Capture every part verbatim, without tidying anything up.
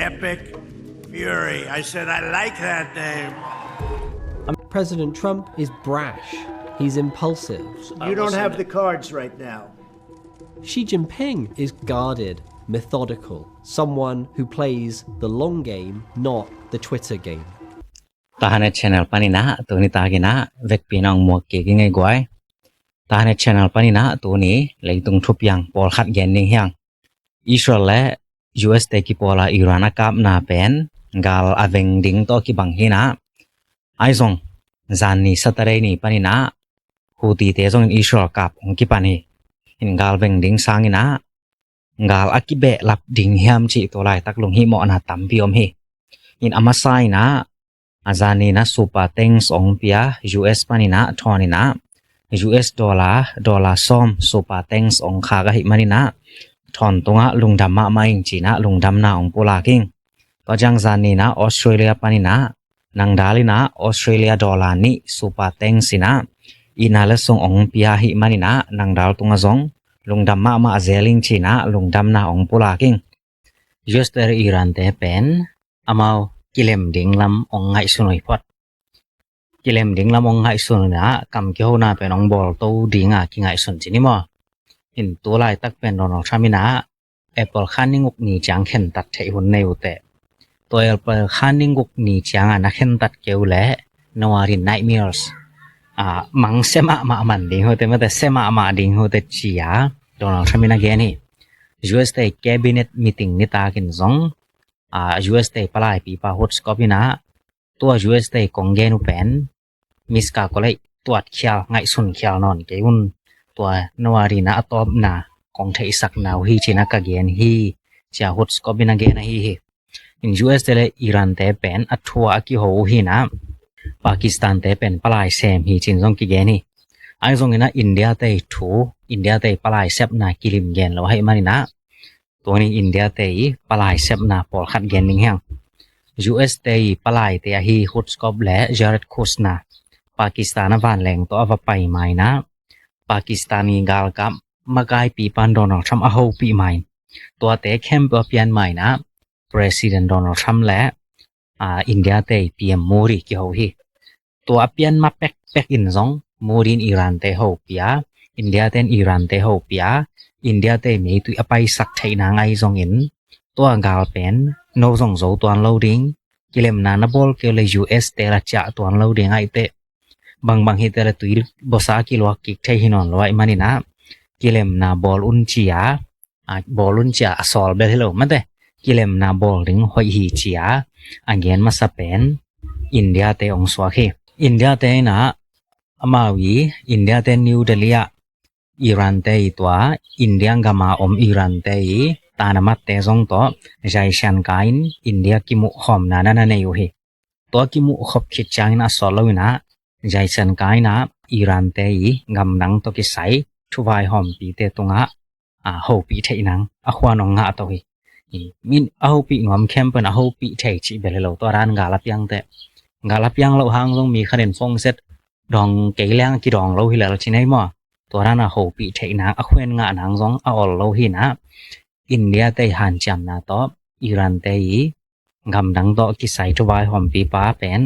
Epic fury. I said, "I like that name." President Trump is brash. He's impulsive. You don't have the cards right now. Xi Jinping is guarded, methodical, someone who plays the long game, not the Twitter game. Tahanet channel paninah tuni takinah vekpi nong muak kik i ngei guai. Tahanet channel paninah tuni leitung thupiang pawlkhat gen ding hiang. Israel le U S te kipawla Iran a kapna pen gal a veng ding tawh kibang hinah. Aizong zan ni Saturday ni paninah Houthi te zongin Israel kap hong kipan hi. In gal veng ding sanginah gal a kibehlap ding hiam cih tua laitak lunghimawhna tampi om hi. In a masa inah a zan ni na super tanks ong pia U S paninah thawn inah U S dollar dollar sawm super tanks ong khak ahih maninah thawn tungah lungdam mahmah ing cinah lungdamna ong pulak ing. Tua ciang zan ni na Australia paninah nangdal inah Australia dollar nih super tanks inah ina le sung ong pia ahih maninah nangdal tungah zong lungdam mahmah zel ing cinah lungdamna ong pulak ing. U S te Iran te pen amau kilem ding lam ong ngaihsun uh hi phot. Kilem ding lam ong ngaihsun uh inah kam kihona pen ong bawlto dinga kingaihsun cin hi maw. In tu laitak pen Donald Trump inah April kha ni guk ni ciang khentat theih hun nei uh teh. Tua April kha ni guk ni cianga na khentat kei uh leh no worry nightmares. Mang se mahmah man ding hute mate se mahmah ding hute cia Donald Trump inah gen hi. U S te cabinet meeting nitakin zong U S te palaipipa Hutskop inah tua U S te kong gen uh pen miska kolei tuat khial ngaihsun khial nawn kei un. Tua no worry na a tawpna kong theihsakna uh hi cinah ka gen hi cia Hutskop inah gen ahi hi. In U S te le Iran te pen a thua a kiho uh hinah Pakistan te pen palai sem hi cin zong kigen hi. Ahi zonginah India te thu India te palai sepna kilim gen lo ahih maninah tuanin India te i palai sepna pawlkhat gen ding hiang. U S te i palai te ahi Hutskop le Jared Kushner Pakistan a vanleng tawh a va pai mainah Pakistan i galkap makaipipan Donald Trump a hopih main tuate khempeuh a pian mainah President Donald Trump le India te i P M Modi kiho hi. Tua a pian ma pekpek in zong Modi in Iran te hopia India ten Iran te hopia India te meitui a paisak theihna ngai zongin tua gal pen no zong zo tuan lo ding. Kilemna na bawl kei le U S te la ciah tuan lo ding aiteh. Bangbang hite le tui bosa kiluak kik thei hi nawn lo aih maninah kilemna bawl un cia bawl un cia a sawl bel hi lo mate. Kilemna bawl ding hoih hi cia a gen masa pen India te ong suak hi. India te inah amau i India te New Delhi ah Iran te i tua India gama om Iran te i tanamat te zong tawh zaisian ka in India kimuh khawmna na na nei uh hi. Tua kimuh khop khit ciangin a sawt lo inah zaisian ka inah Iran te i gamdang tawh kisai thuvai hawmpi te tungah hopih theih nang a khuan ong ngah to hi. Min a hopih nuam khempeuh in a hopih thei cih bel hi lo tua dan gal a piangte. Gal a piang loh hang zong mi khat in phone set dawng kei leng a kidawng lo hi lel ci nei maw. Tua dan a hopih theih nang a khuan ngah nang zong a ol lo hi inah India te i hanciamna tawh Iran te i gamdang tawh kisai thuvai hawmpipa pen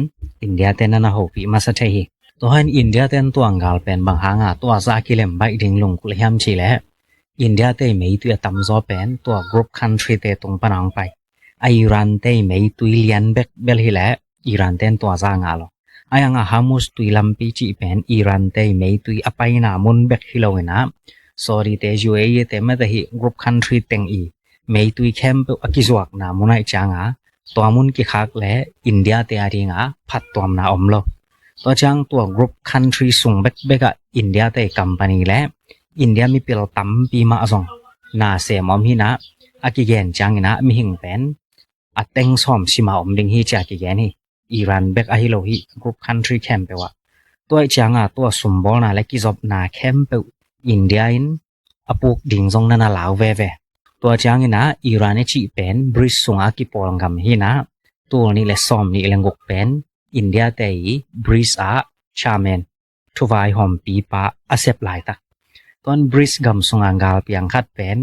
India te na na hopih masa thei hi. Tua han India ten tuang gal pen bang hanga tua za kilem baih ding lungkulh hiam cih leh India te i meitui a tamzaw pen tua group country te tung pana ong pai. A Iran te i meitui lian bek bel hi leh Iran ten tua za ngah lo. Ai anga Hormuz tui lampi cih pen Iran te i meitui a paina mun bek hi lo inah Saudi te U A E te mate hi group country teng i meitui khempeuh a kizuakna mun aih cianga tua mun kikhak le India te a dinga phattuamna om lo. Tua ciang tua group country sung bekbek ah India te company le India mipil tampi mah zong na sem om hinah a kigen cianginah mihing pen a teng sawm sima om ding hi cia kigen hi. Iran bek ahi lo hi group country khempeuh ah. Tua ih cianga tua sumbawlna le kizopna khempeuh India in a puk ding zong na na lau veve. Tua cianginah Iran i cih pen BRICS sunga kipawl gam hinah tul nih le sawm nih le guk pen India te i BRICS ah chairman thuvai hawmpipa a sep laitak. Tuan BRICS gam sunga gal piang khat pen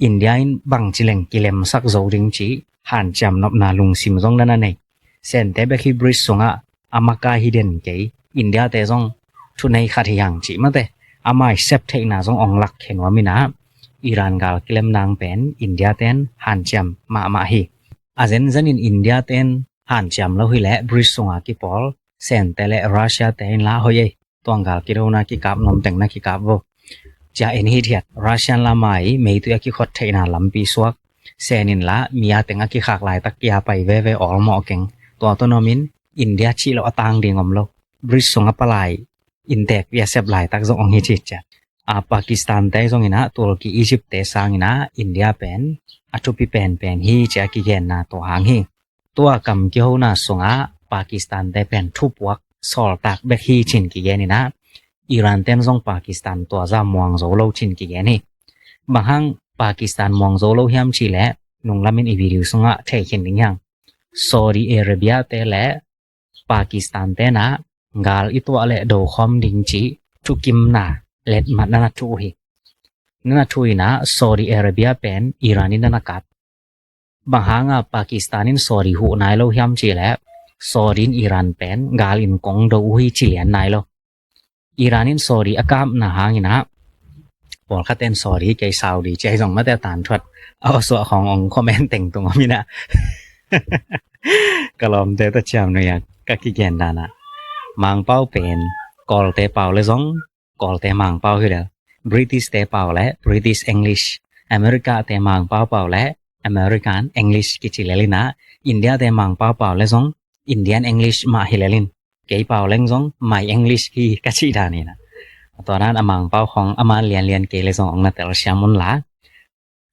India in bangci leng kilemsak zo ding cih hanciam nopna lungsim zong na na nei. Sente bek hi bridge sungah a makai hi den kei, India te zong thunei khat hi hang cih mate, a mai sep theihna zong ong lak khe nuam inah, Iran gal kilem nang pen India ten hanciam mahmah hi. A zenzen in India ten hanciam lo hi leh bridge sunga kipawl Sente le Russia te in la hoi ei, tuang gal kidona kikap nuam teng na kikap vo. Cia en hithiat, Russian lama i meitui a kikhot theihna lampi suak Sen in la mi a teng a kikhak laitak kia pai veve awlmawh keng. Tua tawh nuamin India cih lo a tang ding om lo. Bridge sung a palai inntek pia sep laitak zong ong hi cih ciat. A Pakistan te zong inah Turkey, Egypt te sang inah India pen a thupi penpen hi cia kigenna tua hang hi. Tua kam kihona sungah Pakistan te pen thupuak sawltak bek hi cin kigen inah, Iran ten zong Pakistan tua za muang zo lo cin kigen hi. Bang hang Pakistan muang zo lo hiam cih leh, nunglamin i video sungah thei khin ding hiang. Saudi Arabia te le Pakistan tenah gal i tuah leh dokhawm ding cih thukimna letmat na na thu uh hi. Na na thu inah Saudi Arabia pen Iran in na na kap. Bang hanga Pakistan in Saudi huh nai lo hiam cih leh, Saudi in Iran pen gal in kong do uh hi ci lian nai lo. Iran in Saudi a kapna hang inah, pawlkhat ten Saudi kei Saudi ci ahi zong mate a tan thuat a awsuah khawng ong comment teng tung om inah. Ka lawmte ta ciam nuia ka kigen danah, Mangpau pen Kawlte pau le zong Kawlte Mangpau hi lel. British te pau le British English. America te Mangpau pau le American English kici lel inah, India te Mangpau pau le zong Indian English mah hi lel in. Kei pau leng zong my English hi ka cih dan inah. Tua nan a Mangpau khawng a man lianlian kei le zong ong na telsiam un la.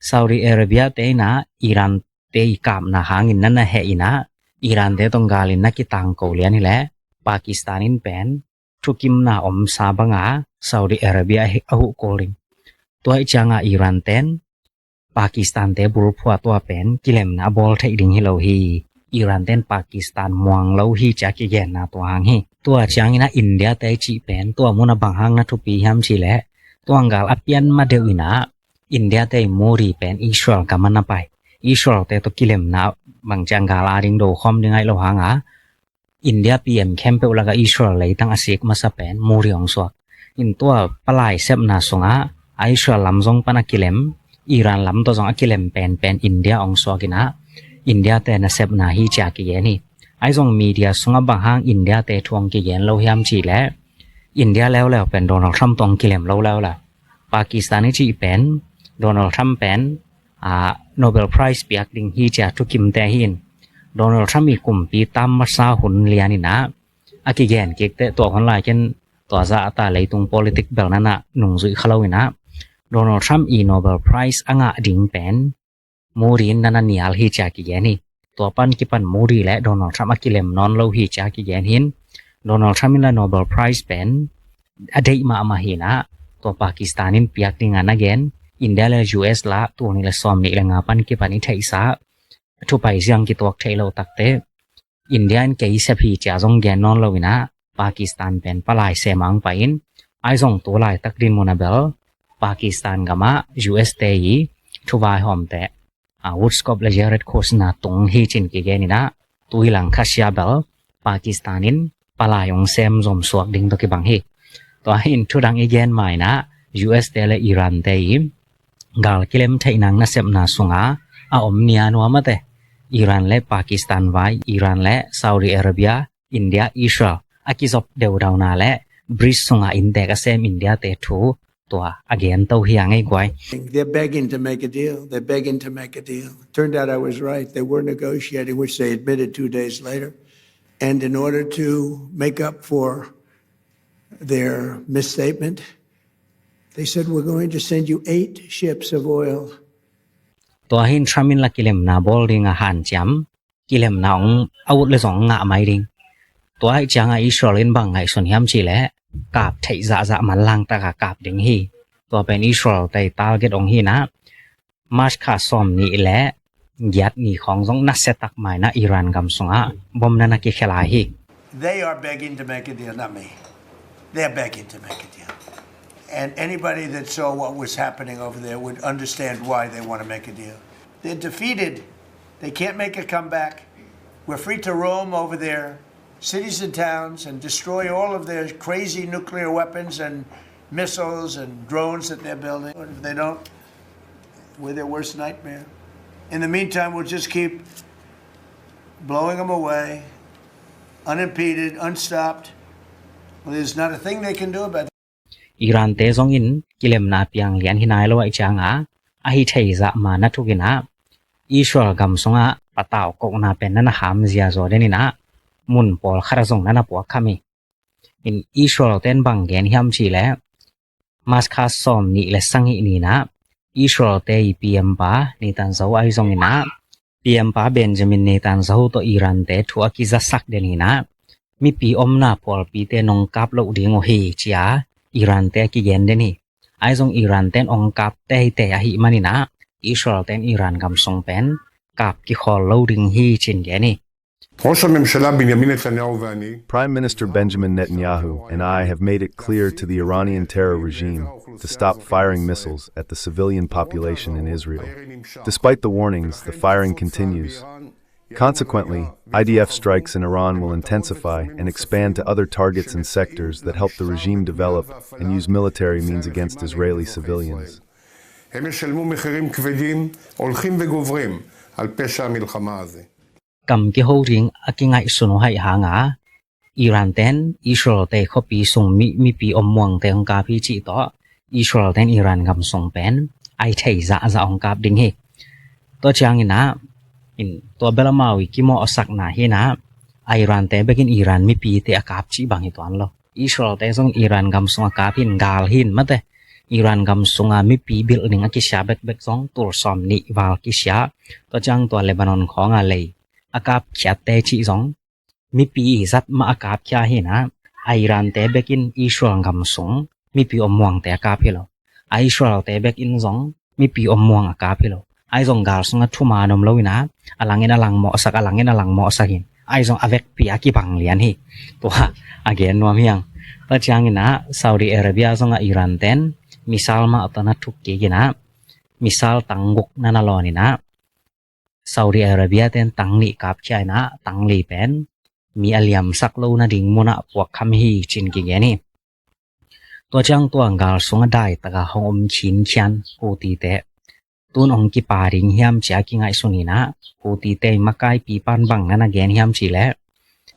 Saudi Arabia te inah Iran te i kapna hangin na na heh inah, Iran te tong galin na kitangko lian hileh, Pakistan in pen thukimna omsa banga Saudi Arabia a huh kul ding. Tua ih cianga Iran ten Pakistan te bulphua tua pen kilemna a bawl theih ding hi lo hi. Iran ten Pakistan muang lo hi cia kigenna tua hang hi. Tua ciangin a India te cih pen tua muna bang hang na thupi hiam cih leh, tuang gal a pian ma deuh inah India te Modi pen Israel gam a na pai. Israel te tawh kilemna bang ciang gal a ding do khawm ding aih lo hanga India P M khempeuh laka Israel leitang a sik masa pen Modi hong suak. In tua palai sepna sungah a Israel lam zong pan a kilem, Iran lam tawh zong a kilem penpen India hong suak inah India te nasepna hi cia kigen hi. Ahi zong media sungah bang hang India te thu hong kigen lo hiam cih leh, India leuleu pen Donald Trump tawh hong kilem lo leuleu. Pakistan i cih pen Donald Trump pen a, Nobel Prize piak ding hi cia thukimte hi in. Donald Trump i kumpi tam masa hun lian inah a kigen kikte tua hun lai ken tua za a ta leitung politik bel nanah nungzuih kha lo inah Donald Trump i Nobel Prize a ngah ding pen Modi in nana nial hi cia kigen hi. Tua pan kipan Modi le Donald Trump a kilem nawn lo hi cia kigen hin. Donald Trump in la Nobel Prize pen a deih mahmah hinah tua Pakistan in piak dinga na gen. India le U S la tul nih le sawm nih le nga pan kipan i theihsa a thupai ziang kituak theih lo takte India in kei sep hi cia zong gen nawn lo inah Pakistan pen palai sem ang pai in. Ahi zong tu laitak dinmuna bel Pakistan gamah U S te i thuvaihawmte a, Woodcock le Jared Kushner tung hi cin kigen inah, tui lang khasia bel Pakistan in palai hong sem zom suak ding tawh kibang hi. Tua hi in thudang i gen ma inah U S te le Iran te i gal kilem theih nang nasepna sunga a om nia nuamate, Iran le Pakistan vai, Iran le Saudi Arabia, India, Israel a kizop deudauna le bridge sunga inntek a sem India te thu tua a gen to hi a ngei guai. They're begging to make a deal. They're begging to make a deal. Turned out I was right. They were negotiating, which they admitted two days later. And in order to make up for their misstatement, they said, "We're going to send you eight ships of oil." Tua hin Trump in la kilemna bawl dinga hanciam, kilemna hong a ut le zong ngah mai ding. Tua aih cianga Israel in bang ngaihsun hiam cih leh kap theih zahzah manlang taka kap ding hi. Tua pen Israel te target hong hinah March kha sawm nih le giat ni khawng zong nasia tak mai na Iran gam sungah bom nana kikhia lai hi. They are begging to make a deal, not me. They're begging to make a deal. And anybody that saw what was happening over there would understand why they want to make a deal. They're defeated. They can't make a comeback. We're free to roam over their cities and towns and destroy all of their crazy nuclear weapons and missiles and drones that they're building. If they don't, we're their worst nightmare. In the meantime, we'll just keep blowing them away, unimpeded, unstopped. Well, there's not a thing they can do about it. Iran te zongin kilemna piang lian hi nai lo ahih cianga, ahi thei zah ma na thukinah Israel gam sungah patau kokna pen na na ham ziazaw deninah mun pawl khat a zong na na puak kham hi. In Israel ten bang gen hiam cihleh, March kha sawm nih le sagih ninah Israel te i P M pa Netanyahu ahi zonginah P M pa Benjamin Netanyahu tawh Iran te thu a kizasak deninah mipi omna phualpite nong kap loh ding uh hi cia Iran te a kigen den hi. Ahi zong Iran ten ong kap teitei ahih maninah Israel ten Iran gam sung pen kap kikhawl lo ding hi cin gen hi. ראש הממשלה בנימין נתניהו ואני Prime Minister Benjamin Netanyahu and I have made it clear to the Iranian terror regime to stop firing missiles at the civilian population in Israel. Despite the warnings, the firing continues. Consequently, I D F strikes in Iran will intensify and expand to other targets and sectors that help the regime develop and use military means against Israeli civilians. הם ישלמו מחירים כבדים הולכים וגוברים על פשע המלחמה הזה. Kam kiho ding a kingaihsun uh haih hanga Iran ten Israel te khuapi sung mi, mipi om muangte hong kap hi cih tawh Israel ten Iran gam sung pen ahi thei zahzah hong kap ding hi. Tua cianginah in tua belamau i kimawhsakna hinah a Iran te bekin Iran mipite a kap cih bang hi tuan lo. Israel te zong Iran gam sung a kap hin gal hin mate Iran gam sunga mipi building a kisia bekbek zong tul sawm nih val kisia. Tua ciang tua Lebanon khawnga lei a kap khiatte cih zong mipi i zat mah a kap khia hinah a Iran te bekin Israel gam sung mipi om muangte a kap hi lo. A Israel te bekin zong mipi om muang a kap hi lo. Ahi zong gal sungah thuman om lo inah a langin a lang mawhsak a langin a lang mawhsak hin ahi zong a vekpi a kibang lian hi. Tua a gen nuam hiang. Tua cianginah Saudi Arabia zongah Iran ten misal mah tawh na thuk kikinah misal tang guk na na lawninah Saudi Arabia ten tang nih kap khia inah tang li pen mi a liamsak lo nading munah puak kham hi cin kigen hi. Tua ciang tua gal sungah daitaka hong om khinkhian Houthi te tun hong kipa ding hiam cia kingaihsun inah Houthi te i makaipi pan bang na na gen hiam cihleh.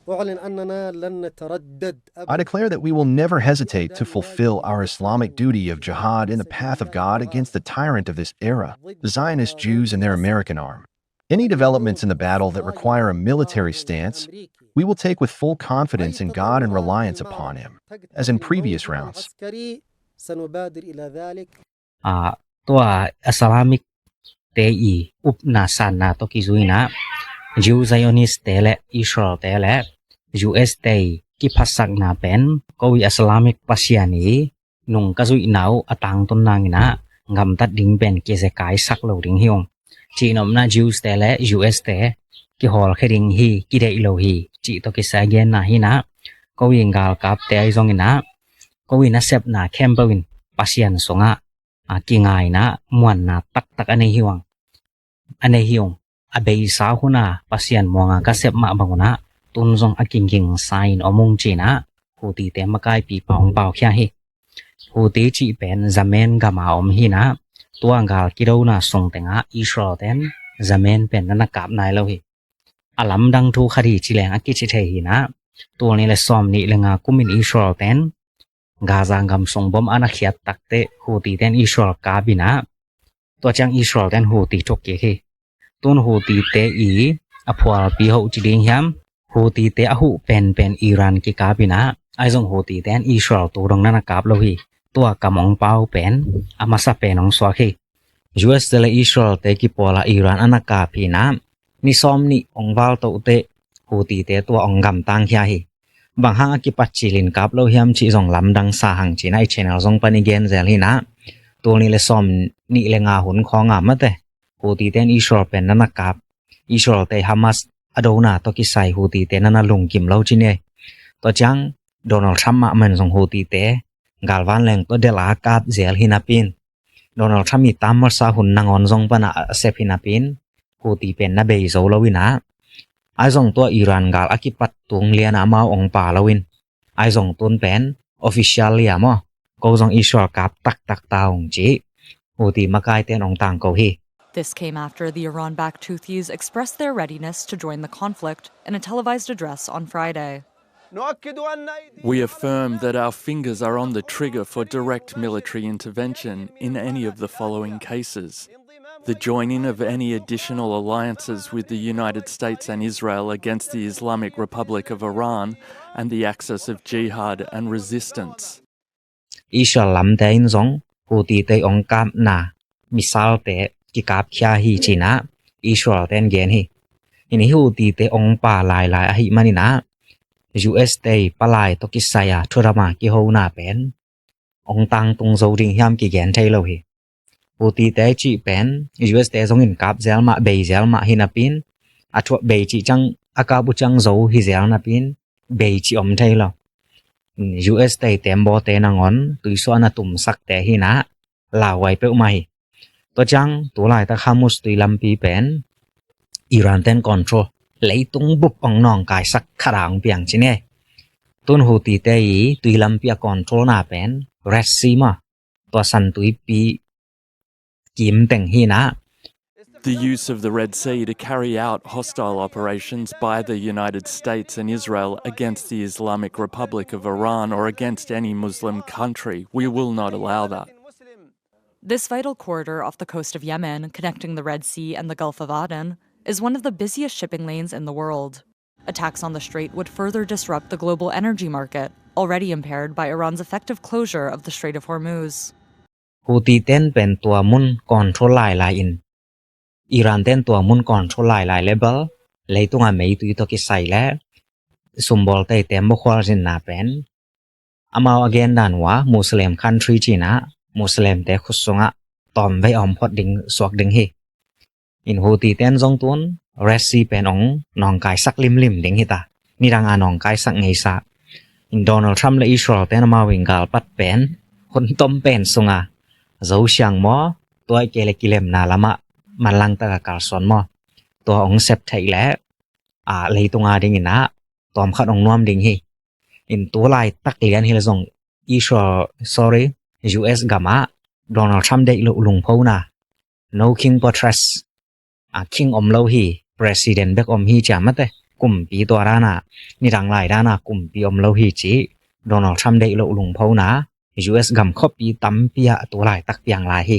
أعلن أننا لن نتردد I declare that we will never hesitate to fulfill our Islamic duty of jihad in the path of God against the tyrant of this era, the Zionist Jews and their American arm. Any developments in the battle that require a military stance, we will take with full confidence in God and reliance upon Him, as in previous rounds. A tua Islamic te i upna sanna tawh kizuinah Jew Zionist te le Israel te le U S te i kiphatsakna pen ko i Islamic Pasian i nung ka zuihna uh a tangtun nanginah gamtat ding pen kizekaisak lo ding hi ung. Cihnopna Jews te le U S te kihawlkhia ding hi kideih lo hi cih tawh kisai genna hinah ko i galkapte ahi zonginah ko i nasepna khempeuh in Pasian sungah a kingaina muanna taktak a nei hi ung. A nei hi ung. A beisa huna Pasian muanga ka sep mah bangunah tun zong a kingkingsa in om ung cinah Houthi te makaipi pau hong paukhia hi. Houthi cih pen Yemen gama om hinah tua gal kidona sung tengah Israel ten Yemen pen na na kap nai lo hi. A lamdang thu khat hi cileng a kici thei hinah tul nih le sawm nih le nga kumin Israel ten Gaza gam sung bom a na khiat takte Houthi ten Israel kap inah tua ciang Israel ten Houthi thuk kik hi. Tun Houthi te i a phualpi hoh ci ding hiam? Houthi te a huh penpen Iran kikap inah ahi zong Houthi ten Israel tu dong na na kap lo hi. Tua kam ong pau pen a masa pen ong suak hi. U S te le Israel te kipawl a Iran a na kap hinah ni sawm nih ong val tohte Houthi te tua ong gamtang khia hi. Bang hang a kipat cilin kap lo hiam cih zong lamdang sa hang cinah i channel zong pan i genzel hinah tul nih le sawm nih le nga hun khawnga mate Houthi ten Israel pen na na kap. Israel te Hamas a dona tawh kisai Houthi te na na lungkim lo ci ni. Tua ciang Donald Trump mah man zong Houthi te galvan leng tawh delh a kap zel hinapin Donald Trump i tammalsa hun nangawn zong pana a sep hinapin Houthi pen na bei zo lo in ah, ahi zong tua Iran gal a kipat tung lian ah amau ong pha lo in, ahi zong tun pen official liam aw, ko zong Israel kap taktak ta ung ci Houthi makaite'n ong tangko hi. This came after the Iran-backed Houthis expressed their readiness to join the conflict in a televised address on Friday. We affirm that our fingers are on the trigger for direct military intervention in any of the following cases: the joining of any additional alliances with the United States and Israel against the Islamic Republic of Iran and the Axis of Jihad and Resistance. Israel lamte in zong Houthi te ong kapna missile te kikapkhia hi ci-in ah Israel te'n gen hi. Hih Houthi te ong pha lailai ahih manin ah U S te palai tawh kisai a thudam a kihona pen ong tangtung zo ding hiam kigen thei lo hi. Houthi te cih pen U S te zong in kap zel mah, bei zel mah hi napi in, a thuah bei cih ciang, a kap uh ciang zo hi zel napi in, bei cih om thei lo. U S te tembaw te nangawn tuisuah na tumsak te hi in ah lauhuai peuhmah hi. Tua ciang tu laitak Hormuz tui lampi pen Iran te'n control, leitung bup ong nawngkaisak khat a ong piang ci ni. Tun Houthi te i tui lampi a control na pen Red Sea maw, tua San Tuipi kim teng hi in ah. The use of the Red Sea to carry out hostile operations by the United States and Israel against the Islamic Republic of Iran or against any Muslim country. We will not allow that. This vital corridor off the coast of Yemen, connecting the Red Sea and the Gulf of Aden, is one of the busiest shipping lanes in the world. Attacks on the strait would further disrupt the global energy market, already impaired by Iran's effective closure of the Strait of Hormuz. Houthi te'n pen tua mun control lailai in, Iran te'n tua mun control lailai le bel, leitung a meitui tawh kisai le sumbawl tei tembaw khualzinna pen amau a gen dan uh ah Muslim country ci-in ah Muslim te khut sungah tawmvei a om phot ding suak ding hi. In Houthi te'n zong tun Red Sea pen ong nawngkaisak limlim ding hi ta. Nidang a nawngkaisak ngeisa. In Donald Trump le Israel te'n amau in galpat pen hun tom pen sungah zo siang maw, tua i kei le kilemna lamah manlang tak a kalsuan maw, tua ong sep theih le a leitung a ding in ah tawmkhat ong nuam ding hi. In tu laitak lian hi le zong Israel, sorry, U S gam ah Donald Trump deih loh lungphona, no king for trust, a king om lo hi, president bek om hi ci-a mate, kumpi tua dan a, nidang lai dan a kumpi om lo hi ci Donald Trump deih loh lungphona U S gam khuapi tampi ah tu laitak piang lai hi.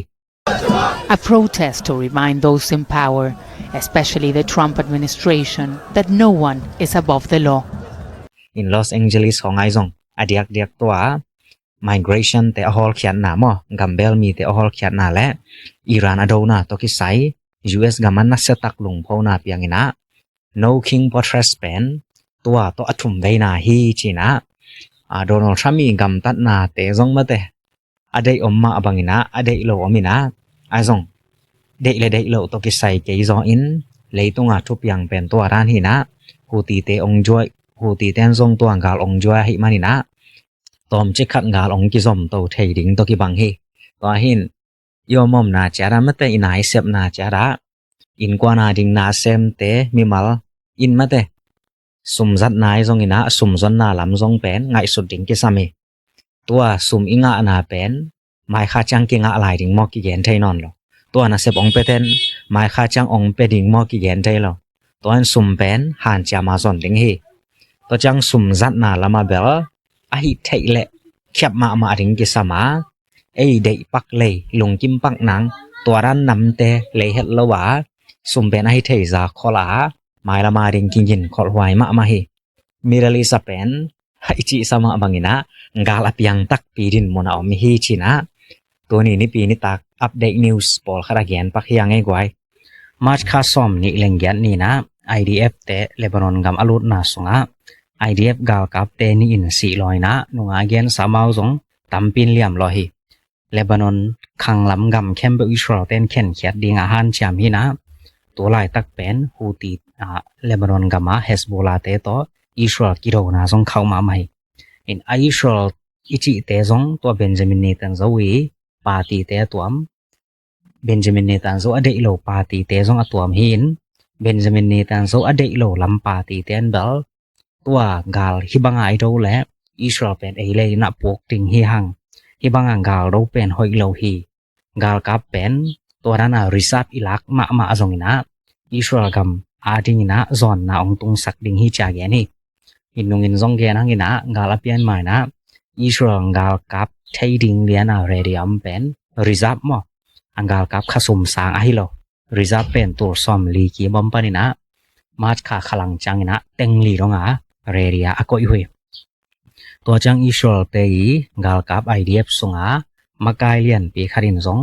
A protest to remind those in power, especially the Trump administration, that no one is above the law. In Los Angeles khawng ah zong a diakdiak tua migration te a hawlkhiatna maw, gambel mite a hawlkhiatna le Iran a dona tawh kisai U S gam a nasia tak lungphona piang in ah, no king for trust pen tua tawh a thum veina hi ci-in ah, a Donald Trump i gamtatna te zong mate, a deih om mah bang in ah, a deih lo om in ah, a zong deih le deih lo tawh kisai kei zaw in, leitung a thupiang pen tua dan hi in ah, Houthi te ong juai, Houthi te'n zong tua gal ong juai ahih manin ah, tawmcik khat gal ong kizom to thei ding tawh kibang hi. Tua hi in, i om omna ciat ah mate, i na i sepna ciat ah, innkuan a ding nasemte, mimal in mate, sum zatna i zong in ah, sum zonna lam zong pen ngaihsut ding kisam hi. Tua sum i ngahna pen mai kha ciang kingah lai ding maw kigen thei nawn lo. Tua nasep ong pia te'n mai kha ciang ong pia ding maw kigen thei lo. Tua in sum pen hanciam a zon ding hi. Tua ciang sum zatna lam ah bel a hih theih leh khiap mahmah ding kisam a, ei deih pak lei, lungkim pak nang, tua dan namte lei het lo a, sum pen a hih thei za kholh a, mailam a ding kigin kholhhuai mahmah hi. Middle East a pen i cihsa mah bang in ah gal a piang takpi dinmun a om hi ci-in ah, tuni nipi nitak update news pawlkhat a gen pak hi ing ei guai. March kha sawm nih leng giat ni-in ah I D F te Lebanon gam a lutna sungah I D F galkapte nih in sih law in ah, nunga gensa amau zong tampi in liam law hi. Lebanon khanglam gam khempeuh Israel te'n khenkhiat ding a hanciam hi in ah, tu laitak pen Houthi, ah, Lebanon gam a Hezbollah te tawh Israel kidona zong khauh mahmah hi. In a Israel i cihte zong tua Benjamin Netanyahu i party te a tuam Benjamin Netanyahu a deih lo party te zong a tuam hi in, Benjamin Netanyahu a deih lo lam party te in bel tua gal hih banga i do le Israel pen ei le ei in a puak ding hi hang. Hih banga gal do pen hoih lo hi. Galkap pen tua dana reserve i lak mahmah zongin ah Israel gam a dingin ah zawnna ong tungsak ding hi ci a gen hi. Hih nungin zong gen hangin ah gal a pian ma in ah Israel galkap thei ding lian a ready a om pen reserve maw, a galkap kha sum sang ahi lo. Reserve pen tul sawmli kim bang panin ah March kha khalang ciangin ah teng li dong a ready a a koih uh hi. Tua ciang Israel te i galkap I D F sunga makai lianpi khat in zong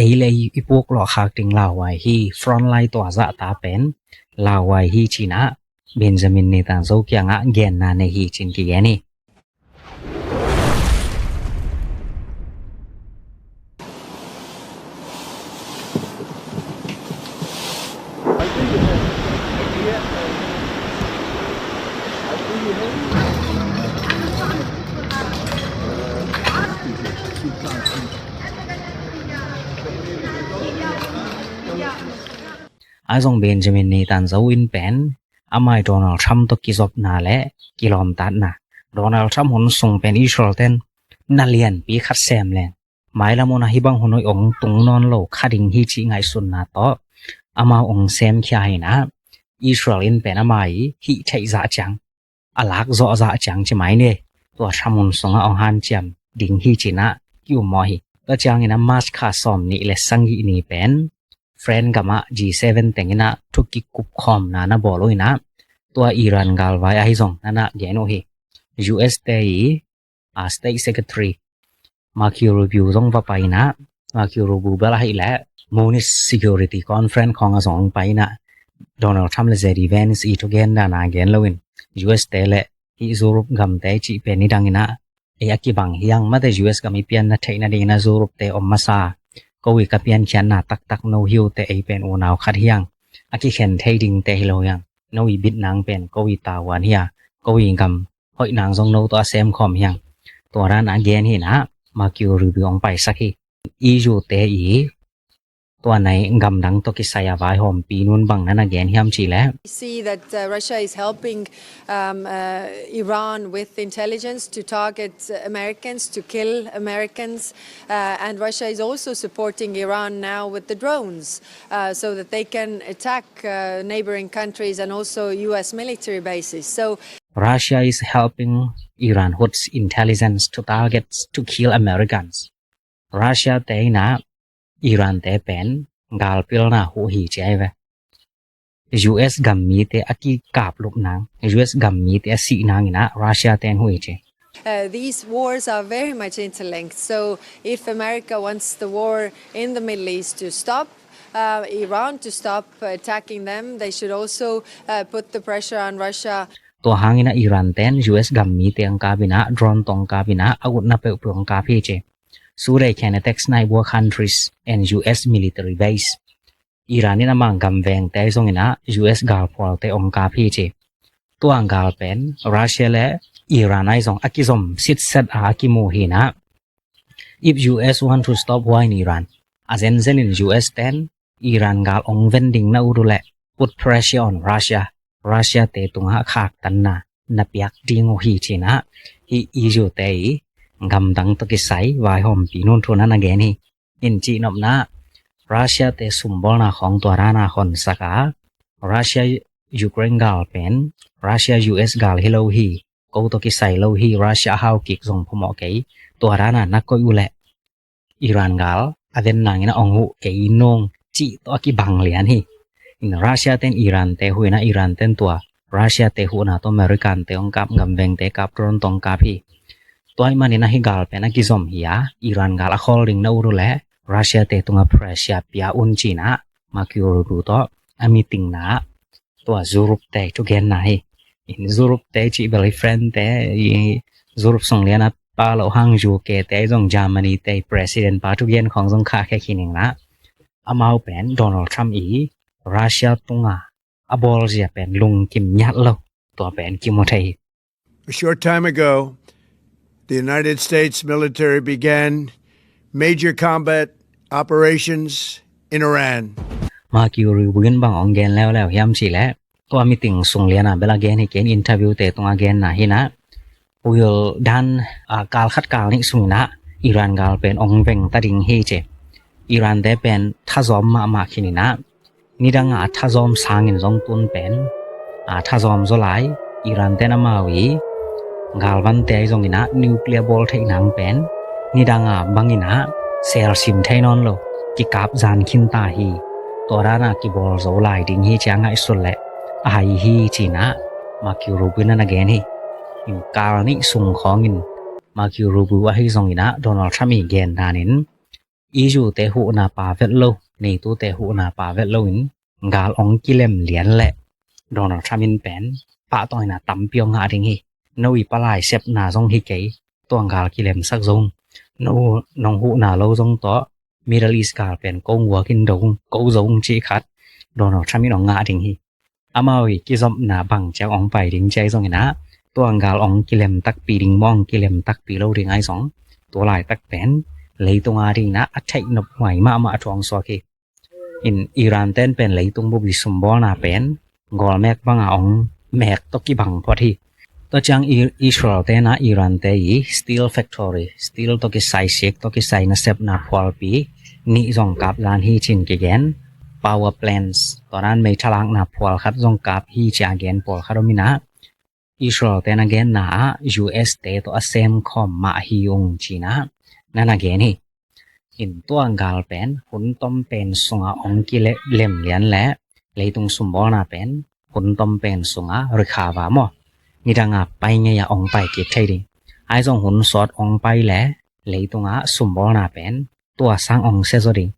ei le ei i puak lawh khak ding lauhuai hi, frontline tua zahta pen lauhuai hi ci in ah Benjamin Netanyahu kiangah genna nei hi ci in kigen hi. Ahi zong Benjamin Netanyahu in pen amah i Donald Trump tawh kizopna le kilawmtatna, Donald Trump hun sung pen Israel ten na lianpi khat sem leng mailam hun ah hih bang hun hoih ong tung nawn lo kha ding hi cih ngaihsunna tawh amau ong semkhia hi in ah Israel in pen amah i hih theih zah ciang, a lak zawh zah ciang ci mai ni, tua Trump hun sungah ong hanciam ding hi ci in ah ki-ummawh hi. Tua ciangin ah March kha sawmnih le sagih ni pen France gamah G seven teng in ah thukikup khawmna na bawl uh in ah tua Iran galvai ahi zong na na gen uh hi. U S te i a State Secretary Marco Rubio zong va pai in ah, Marco Rubio bel ahih leh Munich Security Conference khawng ah zong pai in ah Donald Trump le J D Vance i thugen dan a gen loin U S te le hih Europe gamte cih pen nidang in ah ei a kibang hi hang, mate U S gam i pianna theihna dingin ah Europe te om masa, ko i ka piankhiatna taktak no hi uh teh, ei pen unau khat hi hang, a kikhen thei dingte hi lo hi hang, no i bit nang pen ko i tavuan hi a, ko i gam hoih nang zong no tawh a sem khawm hi hang. Tua dan a gen hi in ah Marco Rubio ong paisak hi. E U te i tua nai gamdang tawh kisai a vaihawmpi nun bang na na gen hiam cih leh, we see that, uh, Russia is helping, um, uh, Iran with intelligence to target, uh, Americans, to kill Americans, uh, and Russia is also supporting Iran now with the drones, uh, so that they can attack, uh, neighboring countries and also U S military bases. So Russia is helping Iran with intelligence to target, to kill Americans. Russia te in ah Iran te pen galpilna huh hi ci ahi ve. U S gam mite a kikaplup nang, U S gam mite a sih nang in ah Russia ten huh hi ci. Uh, these wars are very much interlinked. So if America wants the war in the Middle East to stop, uh, Iran to stop attacking them, they should also, uh, put the pressure on Russia. Tua hangin ah Iran ten U S gam mite ong kap in ah, drone tawh ong kap in ah, a utna peuhpeuh ong kap hi ci. Should they can attack neighbor countries and U S military base. Iran in amah gam vengte ahi zongin ah U S galphualte ong kap hi ci. Tua gal pen Russia le Iran ahi zong a kizom sitset a a kimu hi in ah, if U S want to stop war in Iran, a zenzen in U S ten Iran gal ong ven ding na ut uh leh put pressure on Russia. Russia te tungah khaktanna na piak ding uh hi ci in ah hih E U te i gamdang tawh kisai vaihawmpi nun thu na na gen hi. In cih nopna, Russia te sumbawlna khawng tua dan a honsak a, Russia Ukraine gal pen Russia U S gal hi lo hi, ko tawh kisai lo hi, Russia a hau kik zong phamawh kei, tua dan a na koih uh leh Iran gal a ven nangin a ong huh kei nung cih tawh a kibang lian hi. In Russia ten Iran te huh in ah Iran ten tua Russia te huhna tawh American te ong kap, gam vengte kap, drone tawh ong kap hi. Tua ahih manin ah hih gal pen a kizom hi a, Iran gal a khawl ding na ut uh leh Russia te tungah pressure pia un ci in ah Marco Rubio tawh a meeting na ah tua Europe te thugenna hi. In Europe te cih bel i friend te, i Europe sung lian a pa lo hang U K te ahi zong Germany te president pa thugen khawng zong khahkhia khin ing na. Amau pen Donald Trump i Russia tunga a bawlzia pen lungkim ngiat lo, tua pen kimu thei hi. A short time ago, the United States military began major combat operations in Iran. Marco Rubio in bang hong gen leuleu hiam cih leh, tua meeting sung lian a bel a gen hi kei in, interview te tung a genna hi in ah, huih dan, ah, kal khat kal nih sung in ah Iran gal pen hong veng ta ding hi ci. Iran te pen thazawm mahmah khin in ah, nidang a a thazawm sangin zong tun pen a thazawm zaw lai. Iran ten amau i galvante ahi zongin ah nuclear bawl theih nang pen nidang a bangin ah selsim thei nawn lo, kikap zan khin ta hi. Tua dan a kibawl zo lai ding hi ci a ngaihsut leh a hai hi ci in ah Marco Rubio in a na gen hi. In kal nih sung khawngin Marco Rubio ahi zongin ah Donald Trump i gen danin, E U te huhna pa vet lo, NATO te huhna pa vet loin gal hong kilem lian leh Donald Trump in pen pahtawina tampi hong ngah ding hi. No i palai sepna zong hi kei, tua gal kilemsak zong, no nong huhna lo zong tawh Middle East gal pen ko guak in do, ko zo cih khat Donald Trump in hong ngah ding hi. Amau i kizopna bang ciang hong pai ding ci ahi zongin ah, tua gal hong kilem takpi ding maw, hong kilem takpi lo ding ahi zong, tua laitak pen leitung a dingin ah a theih nophuai mahmah a thu hong suak hi. In Iran ten pen leitung bup i sumbawlna pen gawlmek bang a hong mek tawh kibang phot hi. Tua ciang I-, Israel ten ah Iran te i steel factory, steel tawh kisai, sik tawh kisai nasepna phualpi nih zong kap zan hi ci in kigen. Power plants, tua dan meitha lakna phual khat zong kap hi ci a gen pawlkhat om in ah, Israel ten a genna ah U S te tawh a sem khawm mah hi ung ci in ah na na gen hi. In tua gal pen hun tom pen sungah hong kilem lian leh leitung sumbawlna pen hun tom pen sungah recover maw, nidang a pai ngei a hong pai kik thei ding. Ahi zong hun sawt hong pai leh leitung a sumbawlna pen tua sang hong sia zaw ding.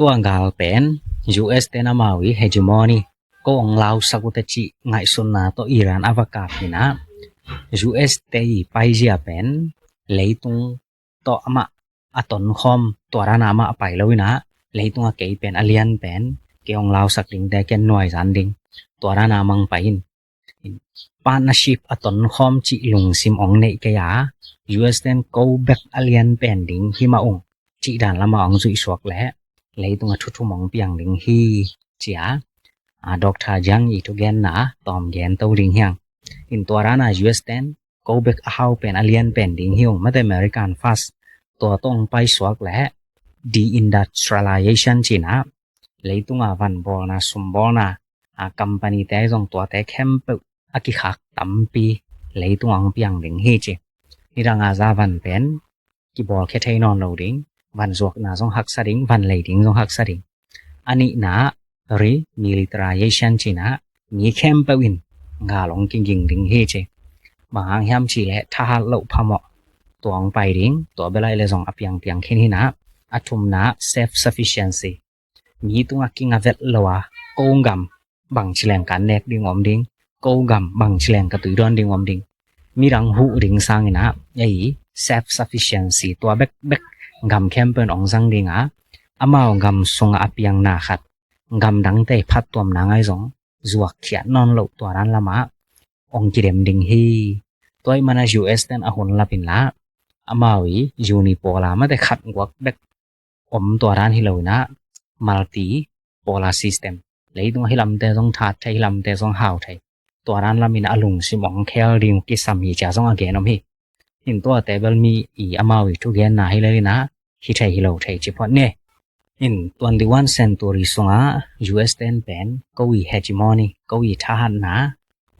Tua gal pen U S ten amau i hegemony, ko hong lausak uh teh cih ngaihsutna tawh Iran a va kap hi in ah, U S te i paizia pen leitung tawh amah a tonkhawm, tua dan a amah a pai lo in ah, leitung a kei pen a lian pen, kei hong lausak ding teh ken nuai zan ding, tua dan a mang pai in. Partnership a tonkhawm cih lungsim hong neih kei a, U S ten ko bek a lian pen ding hi mah ung cih dan lam a hong zuih suak leh leitung a thu thum hong piang ding hi ci a, a, Doctor Zhang i thugenna tawm gen to ding hi hang. In tua dan a U S ten ko bek a hau pen a lian pen ding hi ung, mate American first, tua tawh hong pai suak leh deindustrialization ci in ah, leitung a van bawlna, sum bawlna, a, company te zong tuate khempeuh a kikhak tampi leitung a hong piang ding hi ci. Nidang a za van pen kibawlkhia thei nawn lo ding, van zuakna zong haksa ding, van lei ding zong haksa ding. A nihna, remilitarization ci in ah, mi khempeuh in gal hong kiging ding hi ci. Bang hang hiam cih leh thahat loh phamawh, tua hong pai ding, tua bel ahih leh zong a piangpiang khin hi in ah. A thumna, self sufficiency. Mi tungah kinga vet lo a, ko gam bangci leng ka nek ding om ding, ko gam bangci leng ka tuidawn ding om ding, midang huh ding sangin ah, ei, self sufficiency, tua bekbek gam khempeuh in hong zang ding a, amau gam sungah a piangna khat gam dangte phattuamna ngai zong zuakkhiat nawn loh tua dan lamah hong kidem ding hi. Tua ahih manin U S ten a hun lap inla, amau i unipolar, mate khat guak bek om tua dan hi lo in ah, multipolar system, leitung a hih lamte zong that thei, hih lamte zong hau thei, tua dan lamin a lungsim hong khel ding uh kisam hi ci a zong a gen om hi. In tuate bel mi i amau i thugenna hi lo in ah, hi thei hi lo thei ci phot ni. In twenty-one century sungah U S ten pen ko i hegemony, ko i thahatna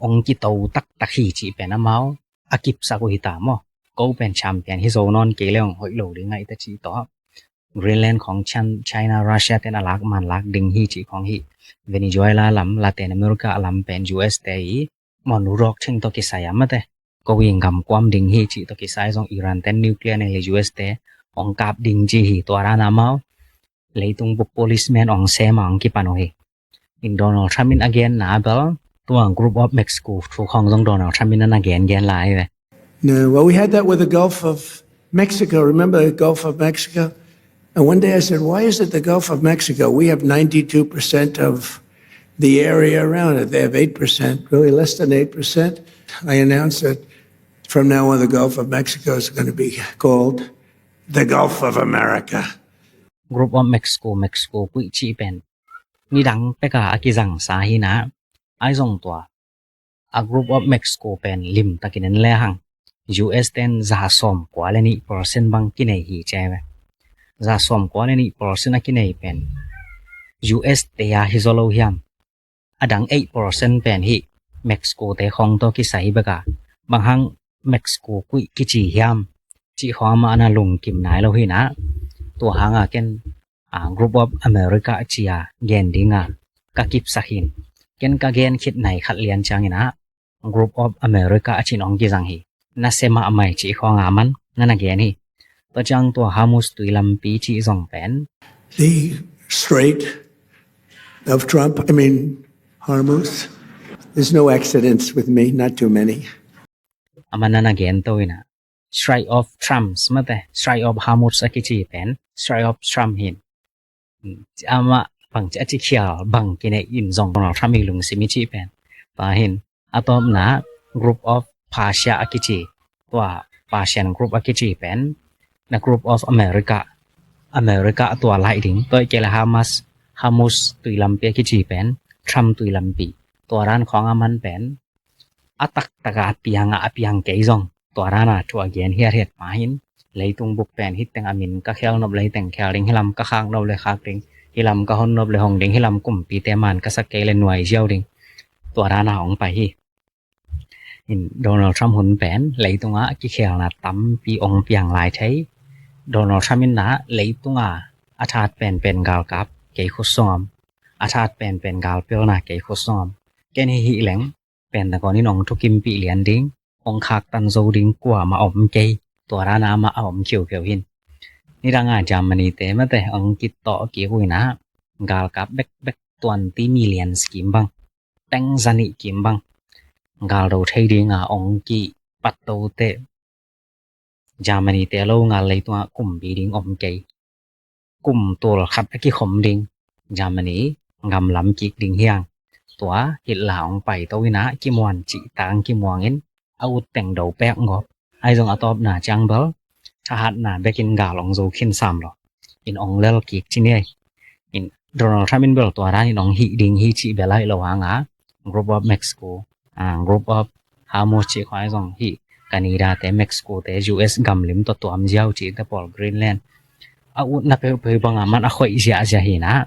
hong kito taktak hi cih pen amau a kipsak uh hi ta maw. Ko pen champion hi zo nawn kei leh hong hoih lo ding ahi ta cih tawh, Greenland khawng Chin-, China, Russia ten a lak man lak ding hi cih khawng hi. Venezuela lam, Latin America lam pen U S te i Monroe Doctrine tawh kisai a, mate, ko in gam kuam ding hi cih tawh kisai zong Iran ten nuclear nei le U S te hong kap ding ci hi. Tua dan a amau leitung bup policeman hong sem a hong kipan uh hi. In Donald Trump in a genna bel tua Group of Mexico thu khawng zong Donald Trump in a na gengen lai ve. No, well, we had that with the Gulf of Mexico. Remember the Gulf of Mexico? And one day I said, "Why is it the Gulf of Mexico? We have ninety-two percent of the area around it. They have eight percent, really less than eight percent." I announced that from now on, the Gulf of Mexico is going to be called the Gulf of America. Group of Mexico, Mexico kuih cih pen nidang peka a kizangsa hi na, ahi zong tua a Group of Mexico pen limtakin en le hang U S ten za sawm kua le nih percent bang kinei hi ci ve. Za sawm kua le nih percent a kinei pen U S te a hi zaw lo hiam? A dang eight percent pen hi Mexico te khawng tawh kisai bek a, bang hang Mexico kuih kici hiam cih khawng amah a na lungkim nai lo hi na. Tua hanga ken a Group of America ci a gen dinga ka kipsak hi. Ken ka gen khit nai khat lian ciangin a Group of America a cih hong kizang hi. Na sem a mai cih khawng a man na na gen hi. Tua ciang tua Hormuz tui lampi cih zong pen the Strait of Trump, I mean, Hormuz. There's no accidents with me, not too many. A man na na gen to hi na. Strait of Trump, mate, Strait of Hormuz a kici pen Strait of Trump hi. Amah bang ci a ci khial bang kinei in zong Donald Trump i lungsim i cih pen tua hi. A tawpna Group of Persia a kici, tua Persian Group a kici pen na Group of America, America tua laih ding, tua i kei le Hamas, Hormuz tui lampi a kici pen Trump tui lampi. Tua dan khawng a man pen a taktak a a piang a a piang kei zong tua dan a thu a gen hiathiat pa hi. Leitung bup pen hi teng a min ka khel nop le hi teng khel ding, hi lam ka khak nop le khak ding, hi lam ka hon nop le hong ding, hi lam kumpite man ka sak kei le nuai ziau ding, tua dan a hong pai hi. In Donald Trump hun pen leitungah kikhelna tampi hong piang lai thei. Donald Trump in na leitungah a that penpen galkap kei khut sungah om, a that penpen galpelna kei khut sungah om. Ken hi hi leng Pentagon in hong thukimpih lian ding, hong khaktan zo ding kuamah om kei, tua dan a amah a om khiukheu hi. Nidang a Germany te mate hong kitawh kik uh hi na, galkap bekbek twenty million kim bang, teng zanih kim bang galdo thei dinga hong kipatto te Germany te lo ngal leitungah kumpi ding om kei. Kum tul khat a kikhom ding, Germany gam lam kik ding hi hang. Tua Hitler hong paito in a kimuan cih tang kimuang in a ut teng do pek ngawp. Ahi zong a tawpna ciang bel thahatna bekin gal hong zo khin sam lo. In hong lel kik ci ni ei. In Donald Trump in bel tua dan in hong hih ding hi cih bel ahi lo hanga Group of Mexico, a, Group of Hormuz cih khawng ahi zong hi, Canada te, Mexico te, U S gamlim tawh tuam ziau cihte pawl, Greenland a utna peuhpeuh banga man a khoih ziahziah hi na.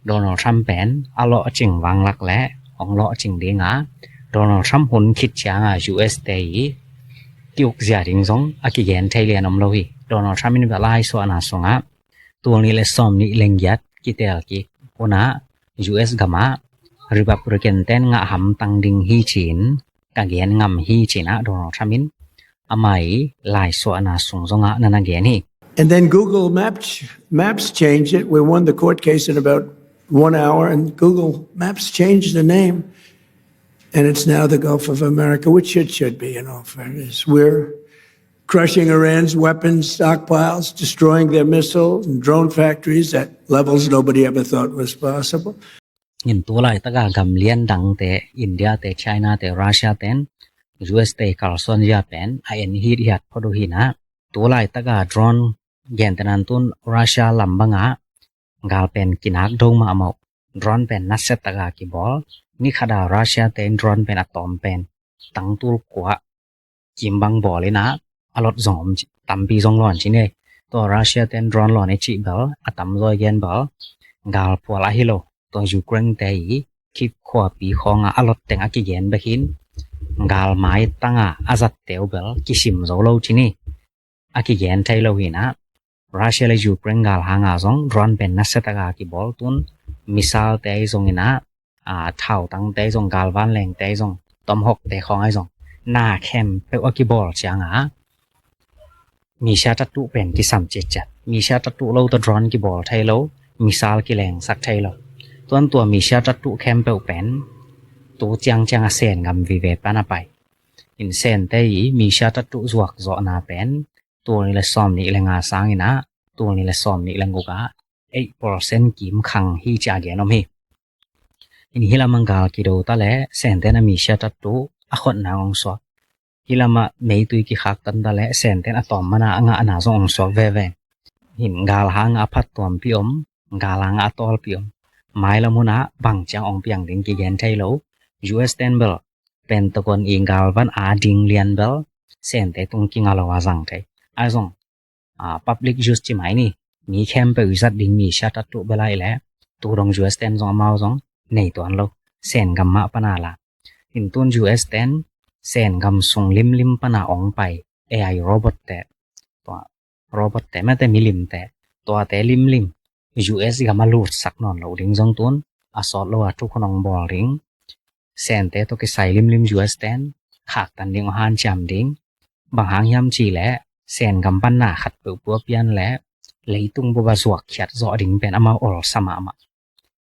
Donald Trump pen a lawhcing vanglak le hong lawhcing dinga Donald Trump hun khit cianga U S te i kiuk zia ding zong a kigen thei lian om lo hi. Donald Trump in bel a laisuahna sungah tul nih le sawm nih lenggiat kitel kik hunah U S gamah Republican ten ngah hamtang ding hi ci-in ka gen ngam hi ci-in ah Donald Trump in amah i laisuahna sung zongah na na gen hi. And then Google Maps, Maps changed it. We won the court case in about one hour, and Google Maps changed the name. And it's now the Gulf of America, which it should be, in all fairness. We're crushing Iran's weapons stockpiles, destroying their missiles and drone factories at levels nobody ever thought was possible. In tulai taka gam lian dangte, India te, China te, Russia ten U S te kalsuan zia pen a en hit hiat phot uh hi na. Tulai taka drone gentehna tun Russia lam banga gal pen kinak do mahmah uh. Drone pen nasia taka kibawl. Ni khata Russia te in drone pen a tawm pen tangtul kua kim bang bawl in ah a lot zong om ci, tampi zong lawn ci ni. Tua Russia ten drone lawn i cih bel a tamzaw i gen bel gal phual ahi lo. Tua Ukraine te i Kyiv khuapi khawngah a lot teng a kigen bek hi in gal mai tangah a zatte uh bel kisim zo lo ci ni. A kigen thei lo hi na. Russia le Ukraine gal hanga zong drone pen nasia taka kibawl, tun missile te ahi zong in ah, a, thautang te ahi zong, galvan leng te ahi zong, Tomahawk te khawng ahi zong na khempeuh a kibawl ciangah misia tattuh pen kisam citciat. Misia tattuh lo tawh drone kibawl thei lo, missile kilengsak thei lo. Tuan tua misia tattuh khempeuh pen tu ciangciang a Sen gam vive pan a pai. In Sente i misia tattuh zuak zawhna pen tul nih le sawm nih le nga sanginah tul nih le sawm nih le gukah eight percent kim khang hi ci a gen om hi. In hih lamah gal kido ta le Sente in a misia tattuh a khotna hong suak. Hih lamah meitui kikhaktan ta le Sente in a tawm mana a ngahna zong hong suak veve. In gal hangah a phattuampi om, gal hangah a tawlpi om. Mailam hunah bang ciang hong piang ding kigen thei lo. U S ten bel Pentagon i galvan a ding lian bel Sente tung kinga lo a zang thei. Ahi zong public use ci mai ni. Mi khempeuh i zat ding misia tattuh bel ahih leh tu dong U S ten zong amau zong nei tuan lo. Sen gam mah pana la. In tun U S ten Sen gam sung limlim pana hong pai A I robot te, tua robot te mate milim te, tuate limlim U S gam a lutsak nawn lo ding zong tun a sawt lo a thukhun hong bawl ding. Sente tawh kisai limlim U S ten khaktan ding, hong hanciam ding. Bang hang hiam cih leh Sen gam pan na khat peuh pua pian leh leitung bup a zuakkhiat zawh ding pen amau olsa mahmah.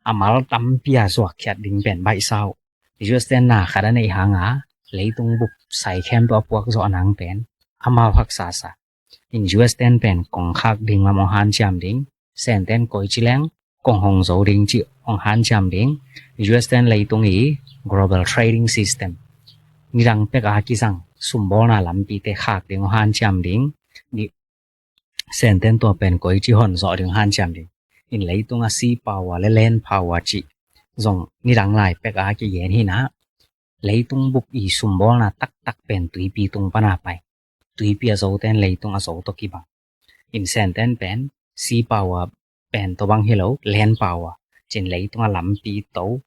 A mal tampi a zuakkhiat ding pen baihsa uh. U S ten na khat a neih hanga leitung bup sai khempeuh a puak zawh nang pen amau haksa sa. In U S ten pen kong khak ding lam hong hanciam ding, Senten koici leng kong hong zo ding cih hong hanciam ding. U S ten leitung i global trading system, nidang pek a kizang sumbawlna lampite khak ding hong hanciam ding. Ni Senten tua pen koici hon zawh ding hong hanciam ding. In leitung a sea power le land power cih zong nidang lai pek a kigen hinah leitung bup i sumbawlna taktak pen tuipi tung pana pai. Tuipi a zoten leitung a zo tawh kibang. In Senten pen sea power pen tawh bang hi lo, land power. Cin leitung a lampi to,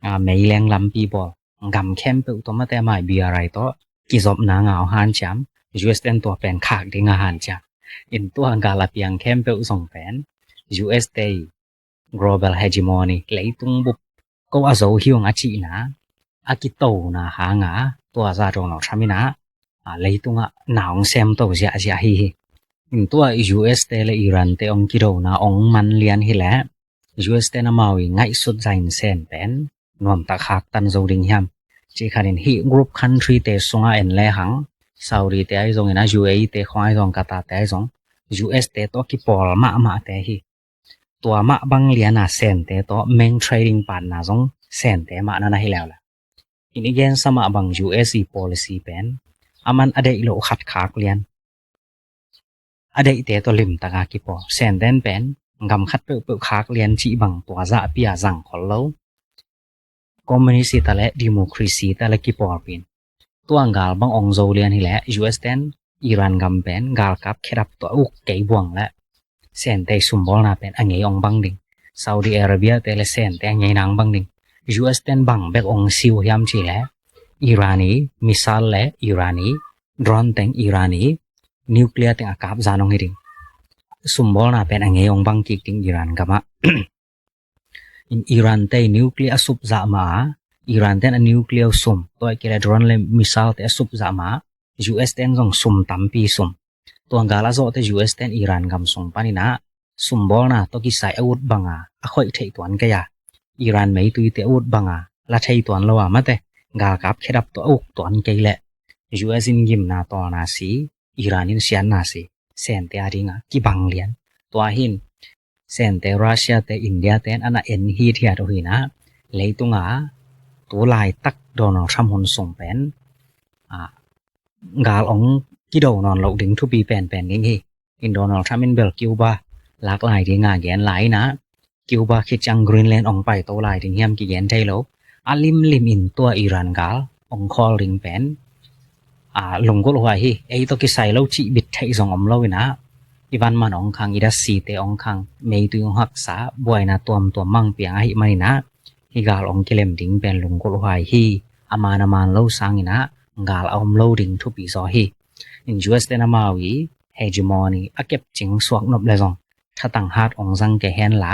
a, meileng lampi bawl. Gam khempeuh tawh mate amai B R I tawh kizopna ngah hong hanciam. U S ten tua pen khak ding a hanciam. In tua gal a piang khempeuh zong pen U S te i global hegemony, leitung bup ko a zo hi ung a cihna a kitona hanga tua zah Donald Trump inah, a, leitungah na hong semto ziahziah hi hi. In tua U S te le Iran te hong kidona hong man lian hileh U S ten amau i ngaihsut zahin Sen pen nuamtak khaktan zo ding hiam? Cih khanin hih group country te sungah en lehang Saudi te ahi zongin a U A E te khong ahi zong, Qatar te ahi zong U S te tawh kipawl mahmahte hi. Tua mah bang liana Sente tawh main trading partner zong Sente mah na na hi leuleu. In i gensa mah bang U S i policy pen a man a deih loh khat khak lian, a deihte tawh limtaka kipawl. Senten pen gam khat peuhpeuh khak lian cih bang tua zahpi a zang khol lo. Communist hi ta le democracy hi ta le kipawlpin. Tua gal bang ong zo lian hileh U S ten Iran gam pen galkap khedap tawh a uk kei buang le Sente sumbawlna pen a ngei ong bang ding. Saudi Arabia te le Sente a ngei nang bang ding. U S ten bang bek ong siu hiam cih le Iran i missile le Iran i drone teng, Iran i nuclear teng a kap zan ong hi ding. Sumbawlna pen a ngei ong bang kik ding Iran gamah. In Iran te nuclear a sup zah ma a, Iran ten a nuclear sum, tua kile drone le missile te a sup zah ma a, U S ten zong sum tampi sum. Tua gal a zawh te U S ten Iran gam sung paninah sumbawlna tawh kisai a ut banga a khoih theih tuan kei a, Iran meitui te a ut banga la thei tuan lo a mate, galkap khedap tawh a uk tuan kei leh U S in gimna tawlna si, Iran in siatna si, Sente a dinga kibang lian. Tua hin Sente Russia te India ten ana en hithiat uh hinah leitunga tu laitak Donald Trump hun sung pen a, gal ong kido nawn loh ding thupi penpen ding hi. In Donald Trump in bel Cuba lak lai dinga gen lai inah Cuba khit ciang Greenland ong paito lai ding hiam kigen thei lo. A limlim in tua Iran gal ong khawl ding pen a, lunggulh huai hi. Ei tawh kisai lo cih bit theih zong om lo inah i vanman ong khang, i datsite ong khang, meitui ong haksa, buaina tuamtuam mang piang ahih maninah hi gal ong kilem ding pen lunggulh huai hi. A man a man lo sanginah gal a om lo ding thupi zaw hi. In U S ten amau i hegemony a kepcing suak nop le zong thatang hat ong zang kei henla,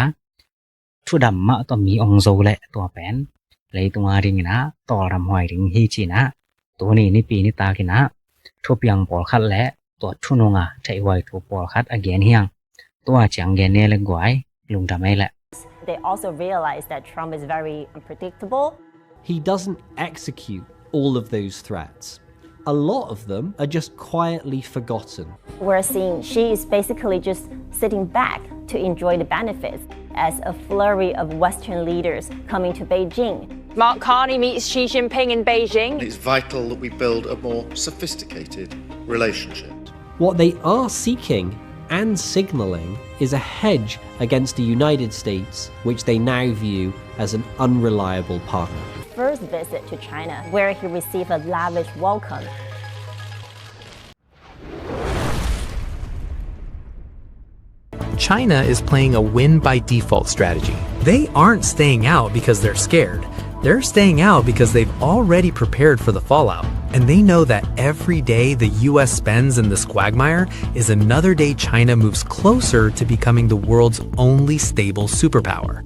thudam mah tawh mi ong zo leh tua pen leitunga dinginah tawldam huai ding hi cinah Tuni nipi nitak in ah thupiang pawlkhat le tua thunung a theihhuai thu pawlkhat a gen hi hang. Tua ciang gen ni le guai, lungdam ei leh. They also realize that Trump is very unpredictable. He doesn't execute all of those threats. A lot of them are just quietly forgotten. We're seeing Xi is basically just sitting back to enjoy the benefits as a flurry of Western leaders coming to Beijing. Mark Carney meets Xi Jinping in Beijing. It's vital that we build a more sophisticated relationship. What they are seeking and signaling is a hedge against the United States, which they now view as an unreliable partner. First visit to China, where he received a lavish welcome. China is playing a win by default strategy. They aren't staying out because they're scared. They're staying out because they've already prepared for the fallout, and they know that every day the U S spends in this quagmire is another day China moves closer to becoming the world's only stable superpower.